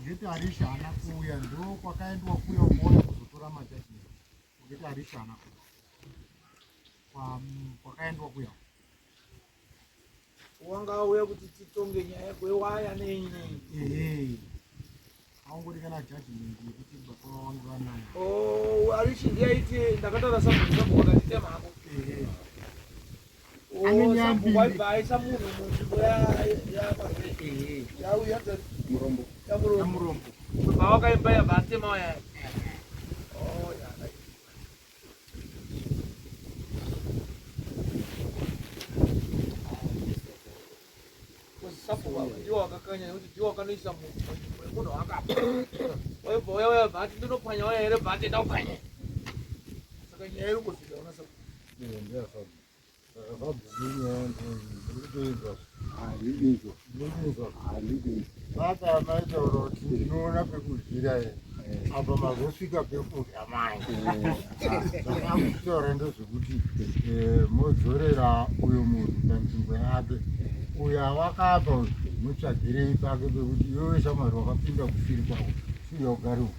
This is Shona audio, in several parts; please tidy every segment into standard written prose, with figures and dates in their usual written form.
Forget Arisha haana kuuya, ndo kwakaendwa kuya ukauya kuzotora majudgment. Forget Arisha haana kuuya. Kwakaendwa kuya. Wanga auya kuti titonge nyaya kwewaya nei nei. Ehe. Aungodi kana judgment yekuti baba vangu vanayo. Oh, Arisha ndiye aiti ndakataura sabhuku sabhuku akati tema hako. Ehe. Oh, Ane nyaya sabhuku mbiri. aibva aisa munhu munzvimbo ya ya Marwei. Ehe. Yauya Murombo. ya Murombo. Yamurombo. Baba wakaimba yabva atema waya. Oh, ya. right. Sabhuku ava ndiwo wakakanya nekuti ndiwo wakanoisa munhu munzvimbo yemunhu waakapa. Waibva uya uya bva ati ndinopwanya waya here bva ati enda upwanye. Saka nyaya iri kungosvika kuna sabhuku. Saka maitaura kuti ndinoona pekudyira here apa mazosvika pekudya manje. Zvakakutaura ndezvekuti modzorera uyo munhu panzvimbo yake, uyo awakapa uyu mutsvagirei pake pekuti iwewe shamwari wakapinda kusiri kwako, chiuya ugare uku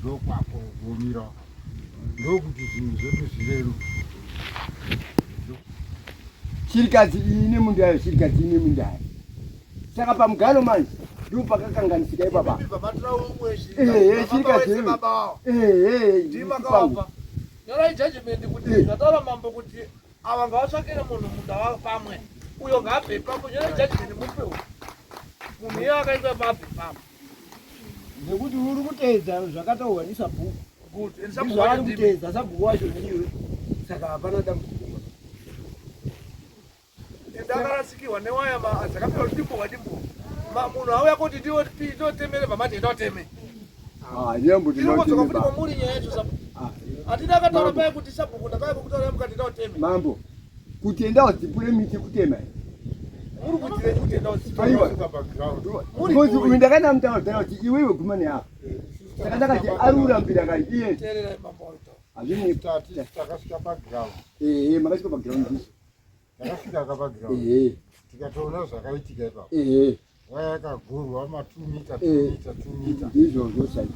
ndokwako womira wakadai. Ndokuti zvinhu zvedu zvireruke. Chirikadzi iyi ine munda yayo, chirikadzi ine munda yayo. Saka pamugano manje ndipo pakakanganisika ipapa. Imi baba umwe Ehe, chirikadzi wese baba wavo. Ehe, Ndimi makavapa. Nyorai judgment kuti zvataura mambo kuti ava ngavatsvakire munhu munda wavo pamwe. Uyo ngaabve ipapo. Nyorai judgment mupe uyo. Munhu iye akaitwa paabve ipapo. Nekuti uri kuteedza zvakataurwa nesabhuku. Good. And sabhuku Ndizvo wacho ari ndimi. kuteedza sabhuku wacho ndiwe. Saka hapana dambudziko. Ende akarasikirwa newaya dzakapiwa kuti dimbuka dimbuka. Munhu auya kuti ndiwo tinotemere bva mati enda uteme. Ah, ndiyambo Iri kudzoka futi tinotema. kwamuri nyaya yacho sabhuku. Ah, Hatina akataura Mambo. paya kuti sabhuku ndakauya kukutaura mukati enda uteme. Mambo, kuti enda udzipure miti kutema. Muri kuitirei kuti enda uteme? Aiwa. Background. Muri Because boy. uyu ndakana mutaura kudhara kuti iwewe guma neapa. Saka ndakati ari kurambira kai iye. Teererai mambo waitaura. Hazvini. Tati takasvika paground. Ehe, makasvika paground ndizvo. Takasvika ka paground. Ehe, Tikatoona zvakaitika ipapo. ehe. Waya yakagurwa ma 2 meter 2 Eh. meter 2 meter. Ndizvozvo chaizvo.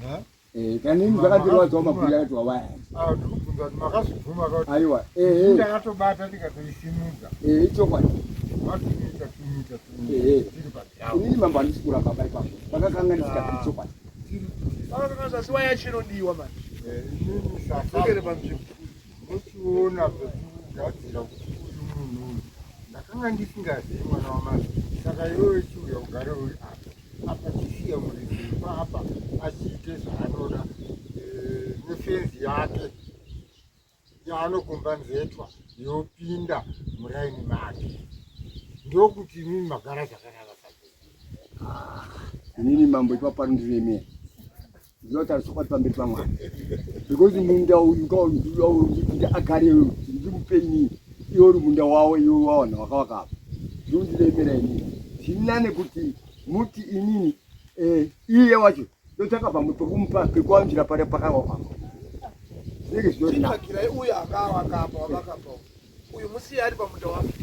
Eh? Eh, kana ini zvakatirwadzawo mabhuri akati wawaya. Ah, ndikubvunza kuti makazvibvuma ka kuti Aiwa, ehe. ndakatobata ndikatoisimudza. Eh, ichokwadi. Ma 2 meter 2 meter 2 meter. Ehe. Tiri paground. Inini mambo handisi kuramba pa ipapo. Pakakanganisika ichokwadi. Tiri kuti Pakakanganisa asi waya chinodiwa manje. inini Dzokere sasa panzvimbo. ndochiona pekugadzira kuti uyu munhu uyu ndakanga ndisingazivi mwana wamai, saka iwewe chiuya ugare uri apa apa, chisiya muridzi wepaapa achiite zvaanoda nefenzi yake yaanokombanzetwa yopinda muraini make, ndokuti imimi magara zvakanaka sabhuku. Inini mambo ipapo parindiremera. Ndinotaura chokwadi pamberi paMwari. Because munda uyu kuti agare ndimupe inini. Iwe uri munda wawo iwe wawana wakawaka apa. Ndinondiremera inini. Zvinane kuti muti inini iye wacho ndotsvaka pamwe pekumupa pekuwanzira pari pakawakwa. Zvinenge zvitori nani. Chitsvakirai uyo akawakapa wavakapa uyu musiye ari pamunda wake.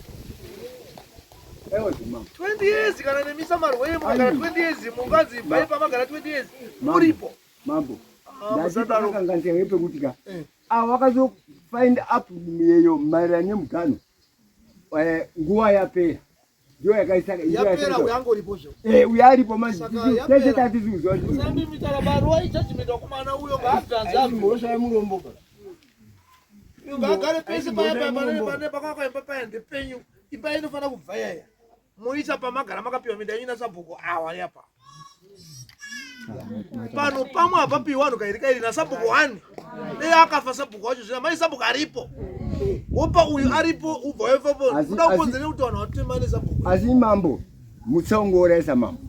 Aiwa zvimambo. 20 years kana nemisa marwei mukagara Aiwa. 20 years munganzi ibvai pamagara 20 years Mambo. muripo. Mambo. Ah, Ndati musadaro. pakakanganisika pekuti ka. Eh. Ava vakazo find up yeyo maererano nemugano. Nguva yapera. Ndiyo yakaisa ndiyo Yapera yakaisa- uyo angoripo zve. Eh, uyo aripo manje. Saka Tese yapera. tati zviziva kuti Musambi mitara barua ijudgment wakomana uyo ngaabve Haisi mhosva yemurombo ka. Uyo ngaagare pese paya paya pane Murombo. pane pakawakwa paya ndepenyu. Imba inofanira kubva yaya. Moisa pamagara makapiwa minda yenyu nasabhuku awa yapa. Pano pamwe hapapiwa vanhu kairi kairi nasabhuku 1. Dei akafa sabhuku wacho zvina mai sabhuku aripo. Wopa uyu aripo ubva waifapo. Kuda kukonzera kuti vanhu vatema nesabhuku. Asi mambo mutsongooresa mambo.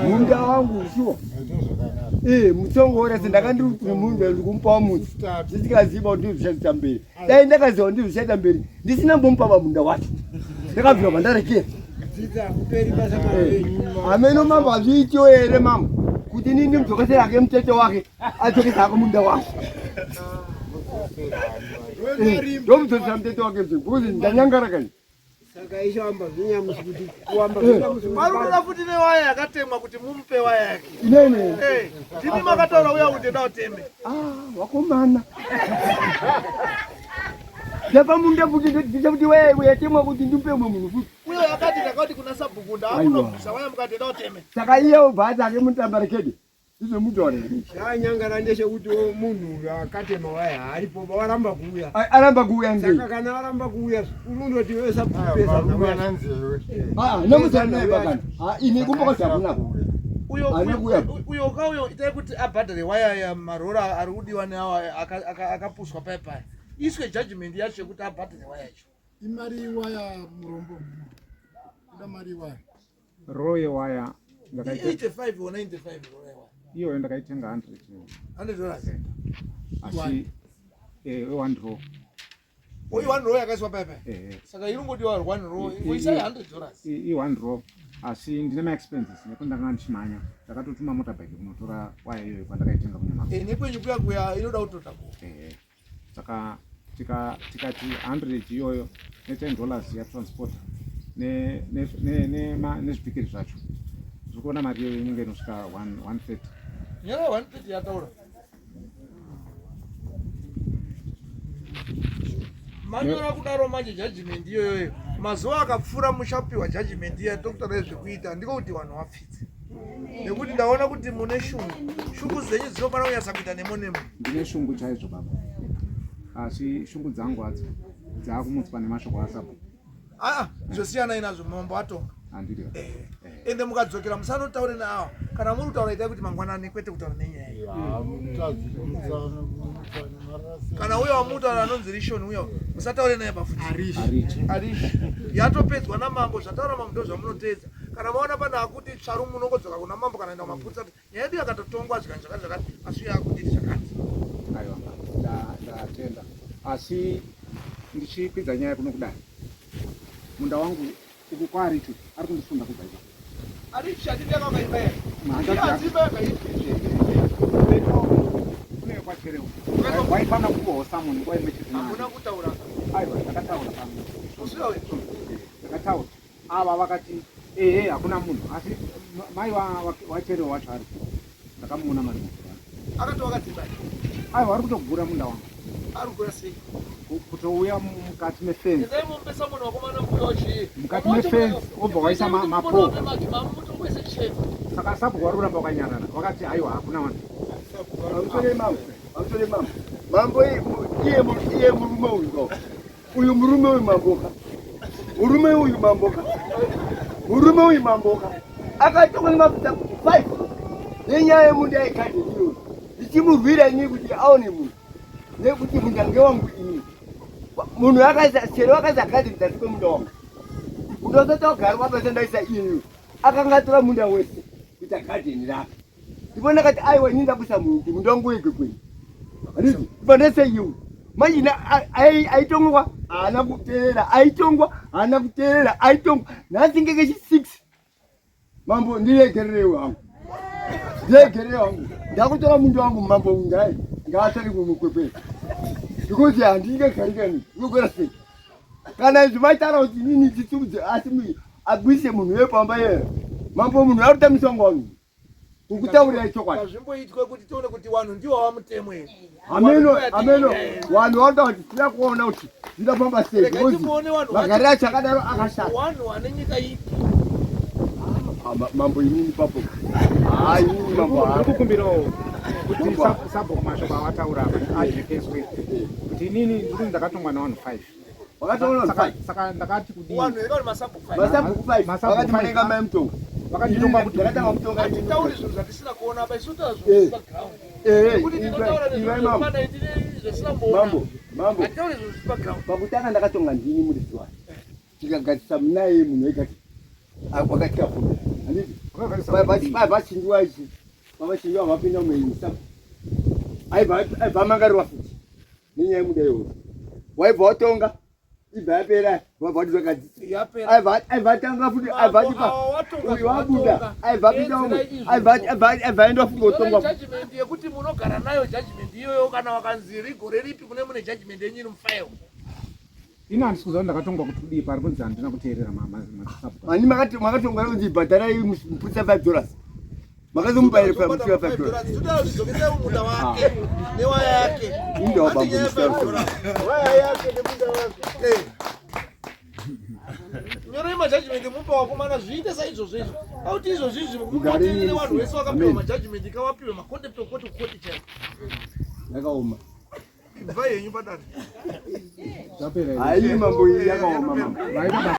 Munda wangu shuwa. Aite zvakanaka. Eh, mutsongooresa ndakandiri kuti munda ndikumupa mutsi. Ndisingaziva kuti ndizvo zvichaita mberi. Dai ndakaziva kuti ndizvo zvichaita mberi, ndisina mbomupa munda wacho. Ndakabvira pandarekera. Dzidza hakuperi basa marwei. Hameno mambo hazviitiwo here mambo kuti inini ndimudzokesere hake mutete wake adzokese hake munda wangu. Ndomudzokesera mutete wake zve because ndanyangara kani. Saka isho amba zvinyamusi kuti kuamba zvinyamusi. Parikuda futi newaya yakatemwa kuti mumupe waya yake. Inene. Eh, ndimi makataura uya kuti enda uteme. Ah, wakomana. Ndapa munda futi ndita kuti waya yatemwa kuti ndimupe umwe munhu futi. Uyo yakati ndakati kuna sabhuku ndaakunobvisa waya mukati enda uteme. Saka iye obva ati ake mutambarekede. Izomutaura. Chanyangara ndechekuti munhu uyu akatema waya aripo waramba kuuya. Aramba kuuya ndei. Saka kana aramba kuuya unondoti wewe sabhuku pesa Marumana nzewe. Ah, nomutaura naye pakana. Ah, ini kumbokozi hakuna. Uyo Haana kuuya. uyo kauyo itai kuti abhadhare waya ya marora ari kudiwa neawa akapuswa paya paya. Iswe judgment yacho yekuti abhadhare waya yacho. Imari iwaya murombo. Kuda mari iwaya. Row yewaya ndakaita 85 or 95 rora iwaya. iyoyo ndakaitenga 100 100 dollars. Asi one row. Oyi one row yakaiswa paya paya. Saka iri kungodiwa one row. Isai 100 dollars. I one row asi ndine maexpenses nekuti ndanga ndichimhanya ndakatotuma motorbike kunotora waya iyoyo kwandakaitenga kunyama. Eh, nekwenyu kuya kuya inoda kutota ku. Saka tikati 100 iyoyo ne10 dollars yatransport nezvipikiri zvacho zviri kuona mari iyoyo inenge inosvika 130. Nyaya 130 yataura. Manyora kudaro manje judgment iyoyoyo mazuva akapfuura muchapiwa judgment iya tokutaura zvekuita ndiko kuti vanhu vapfidze nekuti ndaona kuti mune shungu shungu dzenyu dzinofanira kunyatsa kuita nemo nemo. Ndine shungu chaizvo baba, asi shungu dzangu hadzo dzakumutswa nemashoko asabhuku. Aa, zvosiyanai nazvo, mambo atonga. Handiri. Ende mukadzokera musanotaure naawa, kana muri kutaura itai kuti mangwanani, kwete kutaura nenyaya iyi. Kana uyo wamutaura anonzi Rishoni uyo musataure naye pafuti. Arichi. Arishi yatopedzwa namambo, zvataura mambo ndo zvamunoteedza. Kana maona pane akuti tsvaru munongodzoka kuna mambo kana enda kumapurisa kuti nyaya yedu yakatotongwa zvikani zvakati zvakati, asi uyo akuditi zvakati. Aiwa, ndatenda asi ndichikwidza nyaya kuno kudai munda wangu uku kwaarichu ari kundisunda kubva ipapo. Arishi hatiti yakakaimba here? Hanzvadzi yako. Adzipa yakaimba. Kune kwacherewo waifanira kupuwawo samoni nguva imwe chete naye. Hakuna kutaura. Aiwa, ndakataura pano. Usiwa wetu. Ndakataura ava vakati ehe hakuna munhu asi mai wacherewo wacho ari ndakamuona mari mukuru. Akati wakadzimba. Aiwa, ari kutogura munda wangu. Ari kugura sei? Kutouya mukati mefenzi. Endai mupe samoni wakomana mbuya wachii. Mukati mefenzi wobva waisa mapo. Mutokuise chete. Saka sabhuku vari kuramba wakanyarara wakati aiwa hakuna vanhu. Pamusoro mambo, pamusoro mambo. Mambo iye iye murume uyu ka. Uyu murume uyu mamboka. Murume uyu mamboka. Murume uyu mamboka. Akatonga nemafuta 5. Nenyaya yemunda yekadhi iyoyo. Ndichimurwira ini kuti aone munhu. Nekuti munda ngewangu ini. Munhu akaisa chero akaisa gadhi muzasi kwemunda wangu. Munda usati wagarwa basa ndaisa iyeyo. Akanga atora munda wese kuita gadheni rake. Ndipo ndakati aiwa ini ndakuisa munhu kuti munda wangu wege kwenyu. Handiti pandese iwe. Manje aitongwa haana kuteerera, aitongwa haana kuteerera, aitongwa. Nhasi ngekechi 6. Mambo ndiregererewo hangu. Ndiregererewo hangu. Ndakutora munda wangu mambo ngai ngaasare kumukwekwera. Because handingagarikani. Unokwera sei? Kana izvi vaitaura kuti inini nditsudze asi agwise munhu wepamba iye. Mambo munhu ari kutamisa wangu wangu. Kukutaurirai chokwadi. Ngazvimboitwe kuti tione kuti vanhu ndiwo vamutemo here. Ameno, ameno. Vanhu vanoda kuti tida kuona kuti zvinofamba sei. Regai Because timboone vanhu magariro acho akadaro akashata. Vanhu vane nyika ipi? Mambo inini papo. Ah, inini mambo. Ndiri kukumbirawo kuti sabhuku mashoko awataura apa ajekeswe kuti inini ndiri ndakatongwa nevanhu 5. Wakataura vanhu 5. Saka ndakati kudii? Vanhu here vanhu masabhuku 5. Masabhuku 5. Masabhuku Vakati 5. munenga mai mutongo. Vakanditonga kuti ndakatanga kutonga inini. Hatitauri zvinhu zvatisina kuona apa, isu taura zvinhu zviri paground. Nekuti tinotaura Iwe nezvinhu mambo. zvakadai tine zvatisina kumboona. Mambo, mambo. Hatitauri zvinhu zviri paground. Pakutanga ndakatonga ndini muridzi wayo. Tikagadzisa munaye munhu ega wakati afunda. Handiti? Vachinjiwa ichi. Vavachinjiwa vapinda muimisa. Aibva aibva amangarirwa futi. Nenyaya yemuda iyoyo. Waibva watonga. Ibva yapera. Wabva wati zvakadzisa. Yapera. Aibva aibva atanga futi aibva Mambo atipa. awa watonga Uyu wabuda. zvawatonga. Aibva apinda umwe. Teedzera izvozvo. Aibva aibva aibva aenda futi Torai kotongwa. judgment yekuti munogara nayo judgment iyoyo kana wakanzi rigore ripi kune mune judgment yenyu iri mufayo. Ini handisi kuziva kuti ndakatongwa kuti kudii pari kunzi handina kuteerera masabhuku. Ani makati makatongwa kunzi bhadharai mupurisa 5 dollars. Makazomupa here pa mupurisa 5 dollars? Toda kuti dzokesai munda wake newaya yake. Munda wa Hati nyaya bambo 5 dollars. Waya yake nemunda wake. Eh. Nyorai majudgment mupa wakomana zviite saizvozvo izvo. Auti izvozvo izvi mukuteerere vanhu vese vakapiwa majudgment kawapiwe macontempt of court kukoti chaiko. Yakaoma. Ibvai henyu padare. Zvapera here? Hayi mambo iyi yakaoma mambo. Vaida